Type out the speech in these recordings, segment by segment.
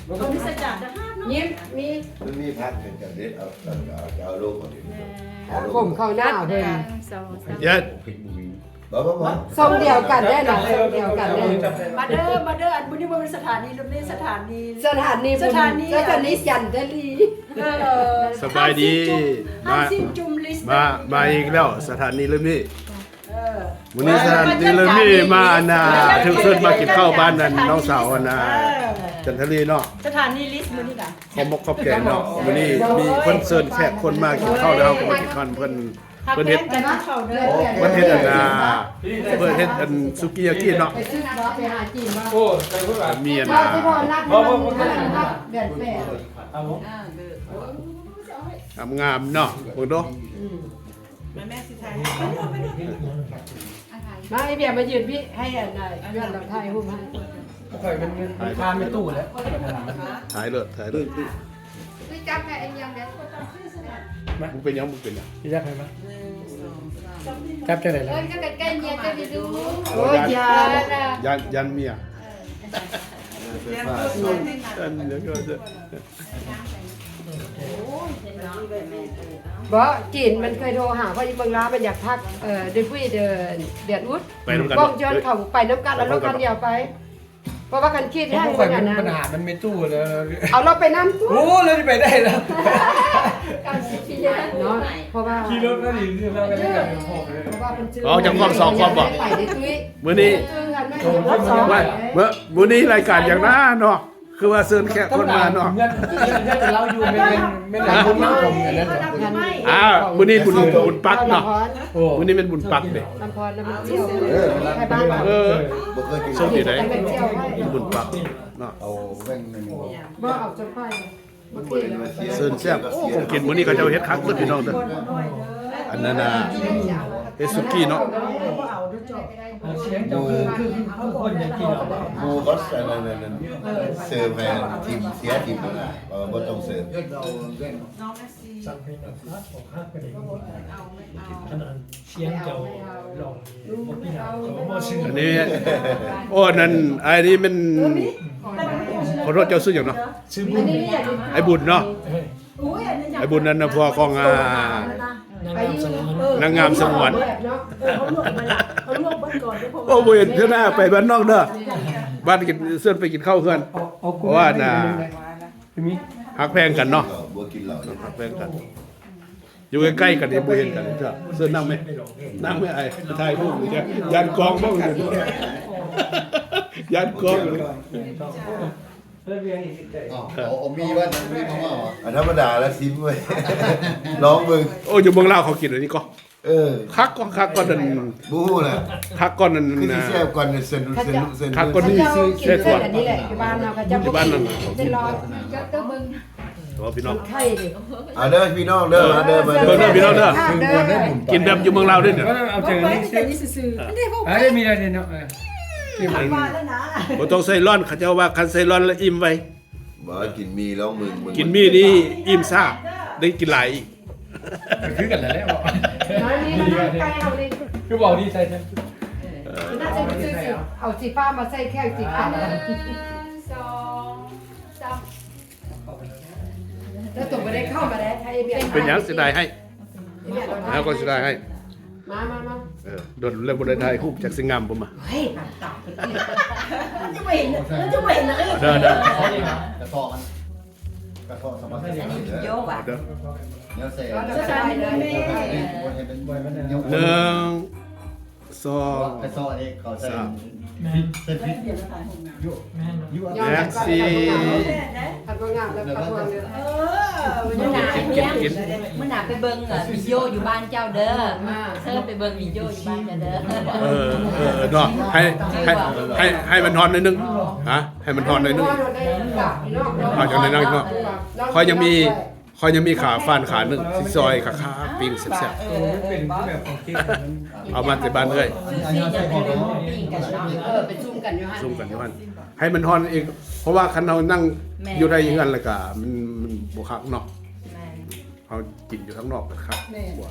ບໍ່ຕ້ອງມີສັດຈະທະຫານເນາະ ຍິ້ມມີ ມັນມີພັກເປັນຈັງເດັດ ເອົາ ເອົາ ເອົາ ເອົາໂລກເອົາດິ ແມ່ນ ເອົາໂລກ ຜົມເຂົ້າໜ້າເພິ່ນ ໜຶ່ງ ສອງ ສາມ ຢ່າ ບໍ່ ບໍ່ ບໍ່ ຊົງດຽວກັນແດ່ນະ ຊົງດຽວກັນແດ່ ມາເດີ ມາເດີ ອັນ ມື້ນີ້ບໍ່ແມ່ນສະຖານີລົດເມ ສະຖານີ ສະຖານີ ສະຖານີ ສະຖານີຈັນທະລີ ເອີ ສະບາຍດີ ມາ ມາ ມາອີກແລ້ວ ສະຖານີລົດເມ ເອີ ມື້ນີ້ສະຖານີລົດເມມາ ອັນນ່າ ຖືກເຊີນມາກິນເຂົ້າບ້ານ ອັນ ນ້ອງສາວ ອັນນ່າ ເອີ ຈັນທະລີເນາະ ສະຖານີລິດມື້ນີ້ນະ ຂອບມົກຂອບໃຈເນາະ ມື້ນີ້ມີເພິ່ນເຊີນແຂກຄົນມາກິນເຂົ້າ ແລ້ວເຮົາກໍມາກິນເຂົ້ານຳເພິ່ນ ເພິ່ນເຮັດ ເພິ່ນເຮັດອັນນ່າ ເພິ່ນເຮັດອັນສຸກີຍາກີເນາະ ໂອ້ ມີອັນນ່າ ງາມໆເນາະ ເບິ່ງດູ ມາແມ່ຊິຖ່າຍໃຫ້ ມາ ໄອ້ເບຍມາຢືນພີ້ ໃຫ້ອັນນ່າ ຍ້ອນເຮົາຖ່າຍຮູບໃຫ້ ຂ້ອຍມັນ ມັນຄາແມ່ຕູ້ແລ້ວ ຖ່າຍເລີດ ຖ່າຍເລີດ ຄືຈັບໃຫ້ອັນຍັງເດ້ ມຶງເປັນຫຍັງ ມຶງເປັນຫຍັງ ຊິຈັບໃຫ້ມາ ໜຶ່ງ ສອງ ສາມ ຈັບຈັ່ງໃດລະ ເອີ້ນເຂົ້າໃກ້ໆເມຍເຈົ້າດີດູ ໂອ້ຍ ຢ້ານ ຢ້ານ ຢ້ານເມຍ ເອີ ຢ້ານລູກ ບໍ່ ຈີນມັນເຄີຍໂທຫາຂ້ອຍຢູ່ເມືອງລາວ ມັນຢາກພັກ ເອີ ເດືອນພຸ້ນ ເດືອນ ເດືອນອຸດ ໄປນຳກັນ ເວົ້າຈອນເຂົາໄປນຳກັນ ເອົາລົດຄັນດຽວໄປ ເພາະວ່າຄັນຄິດແຮງ ມັນ ມັນ ມັນຫາ ມັນມີຕູ້ແລ້ວ ເອົາລາວໄປນຳ ໂອ້ ລາວຊິໄປໄດ້ລະ ເນາະ ເພາະວ່າຂີ່ລົດມານີ້ ເພາະວ່າເພິ່ນ ເອົາຈັກຄອບ ສອງຄອບບໍ່ ໄປໄດ້ຕຸ້ຍ ມື້ນີ້ ເອີ ມື້ ມື້ນີ້ລາຍການຫຍັງນະເນາະ ຄືວ່າເຊີນແຂກຄົນມາເນາະ ເຮືອນ ເຮືອນ ເຮືອນລາວຢູ່ແມ່ນ ແມ່ນ ແມ່ນຄົນນຳຜົມອັນນັ້ນເນາະ ອ່າ ມື້ນີ້ບຸນ ບຸນປັກເນາະ ໂອ້ ມື້ນີ້ແມ່ນບຸນປັກເດ້ ລຳພອນລຳເຈົ້າ ເອີ ເອີ ບໍ່ເຄີຍກິນ ໂຊກດີໃດ ບຸນປັກເນາະ ເອົາແວ່ງໜຶ່ງ ບໍ່ເອົາຈຳໄປ ເຊີນແຊບ ໂອ້ ຂອງກິນມື້ນີ້ເຂົາເຈົ້າເຮັດຄັກເດີພີ່ນ້ອງເດີ ອັນນັ້ນນະ ເຮັດສຸກີເນາະ ໝູ່ ໝູ່ກໍອັນນັ້ນ ອັນນັ້ນ ເສີບໃຫ້ ຖິ້ມເສຍຖິ້ມຫັ້ນນະ ບໍ່ຕ້ອງເສີບ ອັນນີ້ ໂອ້ ອັນນັ້ນ ອ້າຍນີ້ແມ່ນ ຂໍໂທດ ເຈົ້າຊື່ຫຍັງເນາະ? ຊື່ບຸນ ອ້າຍບຸນເນາະ ເອີ ອ້າຍບຸນນັ້ນນະ ຜົວຂອງ ອ່າ ນາງງາມສະຫງວນ ນາງງາມສະຫງວນ ໂອ້ ບໍ່ເຫັນເທື່ອໜ້າ ໄປບ້ານນ້ອງເດີ ບ້ານກິນ ເຊີນໄປກິນເຂົ້າເຮືອນ ເພາະວ່ານະ ຮັກແພງກັນເນາະ ຮັກແພງກັນ ຢູ່ໃກ້ໆກັນນີ້ບໍ່ເຫັນກັນເທື່ອ ເຊີນນັ່ງແມ ນັ່ງແມ ອ້າຍ ຖ່າຍຮູບຢູ່ ຢ້ານກ້ອງບໍ່ ຢ້ານກ້ອງ ເອົາ ເອົາ ເອົາມີວ່າ ມີເຂົ້າມາຫວາ? ອັນທຳມະດາລະ ຊິມເວີຍ ລອງເບິ່ງ ໂອ້ ຢູ່ເມືອງລາວເຂົາກິນອັນນີ້ກໍ ເອີ ຄັກກໍຄັກກ່ອນນັ້ນ ບໍ່ຮູ້ລະ ຄັກກ່ອນນັ້ນ ຄືຊິແຊບກ່ອນເສັ້ນ ເສັ້ນ ເສັ້ນ ຄັກກ່ອນນີ້ ເສັ້ນ ເສັ້ນອັນນີ້ແຫຼະ ຢູ່ບ້ານເຮົາເຂົາເຈົ້າ ຢູ່ບ້ານນັ້ນ ເສັ້ນລອຍ ເຈົ້າເບິ່ງ ໂອ້ ພີ່ນ້ອງ ໄຂ່ເດ້ ເອົາເດີພີ່ນ້ອງເດີ ມາເດີ ມາເດີ ເບິ່ງເດີພີ່ນ້ອງເດີ ກິນແບບຢູ່ເມືອງລາວເດ້ ເອົາໃຈນີ້ຊື່ໆ ເອີ ມີໄດ້ເນາະ ເອີ ບໍ່ຕ້ອງໃສ່ຮ້ອນ ເຂົາເຈົ້າວ່າຄັນໃສ່ຮ້ອນແລ້ວອີ່ມໄວ ບໍ່ ກິນໝີ່ລອງເບິ່ງ ກິນໝີ່ນີ້ອີ່ມຊ້າ ໄດ້ກິນຫຼາຍອີກ ຄືກັນແຫຼະ ນີ້ມັນໄກ່ເຮົານີ້ ຄືເວົ້າດີໃສ່ ໜ້າຈະຊື່ໆ ເອົາສີຟ້າມາໃສ່ແຂ້ງສີຂາວ ໜຶ່ງ ສອງ ສາມ ແລ້ວຕົວບໍ່ໄດ້ເຂົ້າມາໄດ້ ໃຫ້ເບຍ ເປັນຫຍັງເສຍດາຍໃຫ້ ແລ້ວກໍເສຍດາຍໃຫ້ ມາ ມາ ມາ ເອີ ດົນແລ້ວບໍ່ໄດ້ຖ່າຍຮູບ ຈັກຊິງາມບໍ່ມາ ເຮີ້ຍ ມັນຈະບໍ່ເຫັນ ມັນຈະບໍ່ເຫັນເລີຍ ເດີ ເດີ ກະເທາະມັນ ກະເທາະສະບັດ ອັນນີ້ວິດີໂອຫວາ? ເດີ ແນວແຊ ໜຶ່ງ ສອງ ກະເທາະນີ້ເຂົາໃສ່ ສາມ ໃສ່ພິດ ແມ່ນ ແອັກຊີ ຄັນບໍ່ງາມແລ້ວກໍທວງເດີ ເອີ ມື້ໜ້າ ກິນ ກິນ ມື້ໜ້າໄປເບິ່ງ ເອີ ວິດີໂອຢູ່ບ້ານເຈົ້າເດີ ເຊີນໄປເບິ່ງວິດີໂອຢູ່ບ້ານເຈົ້າເດີ ເອີ ເອີ ເນາະ ໃຫ້ ໃຫ້ ໃຫ້ ໃຫ້ມັນຮ້ອນໜ້ອຍໜຶ່ງ ຮະ ໃຫ້ມັນຮ້ອນໜ້ອຍໜຶ່ງ ເອົາຈັ່ງໃດນະເນາະ ຂ້ອຍຍັງມີ ຂ້ອຍຍັງມີຂາຟານຂາໜຶ່ງ ຊິຊອຍຂ້າໆ ປີ້ງແຊບໆ ເອີ ເອີ ເອີ ເອົາມາແຕ່ບ້ານເອື້ອຍ ເອີ ໄປຊຸມກັນຢູ່ຫັ້ນ ຊຸມກັນຢູ່ຫັ້ນ ໃຫ້ມັນຮ້ອນເອງ ເພາະວ່າຄັນເຮົານັ່ງ ແມ່ນ ຢູ່ໃນເຮືອນແລ້ວກະ ມັນ ມັນບໍ່ຄັກເນາະ ແມ່ນ ເຮົາກິນຢູ່ທາງນອກກະຄັກ ແມ່ນ ກວ່າ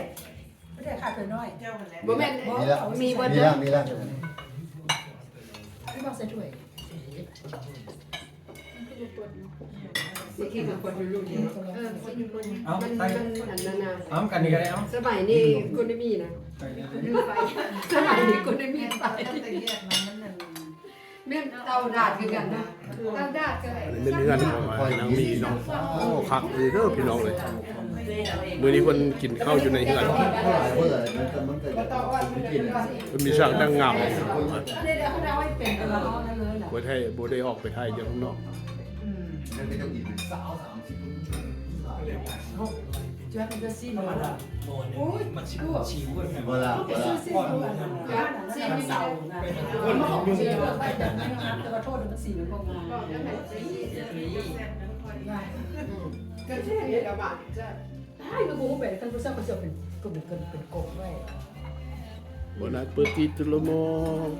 ບໍ່ໄດ້ຂາດຖ້ວຍນ້ອຍ. ບໍ່ແມ່ນ ມີແລ້ວ ມີບໍ່? ມີແລ້ວ ມີແລ້ວ. ຄືບໍ່ໃສ່ຖ້ວຍ? ເອີ ເອົາ ມັນ ໃສ່ ມັນອັນນັ້ນນະ ເອົາ ກັນນີ້ກໍໄດ້ ເອົາ ສະໄໝນີ້ຄົນໄດ້ມີນະ ມີໄຟ ສະໄໝນີ້ຄົນໄດ້ມີໄຟ ແມ່ນເຕົາຖ່ານຄືກັນນະ ເຕົາຖ່ານກໍໄດ້. ອັນນີ້ແມ່ນເຮືອນຂອງນາງມີເນາະ. ໂອ້ ຄັກອີ່ຫຼີເດີພີ່ນ້ອງເອີຍ. ມື້ນີ້ເພິ່ນກິນເຂົ້າຢູ່ໃນເຮືອນ ເພິ່ນມີສາງຕັ້ງງາມ. ບໍ່ໄດ້ ບໍ່ໄດ້ອອກໄປຖ່າຍຢູ່ຂ້າງນອກ. Bon appetit tout le monde.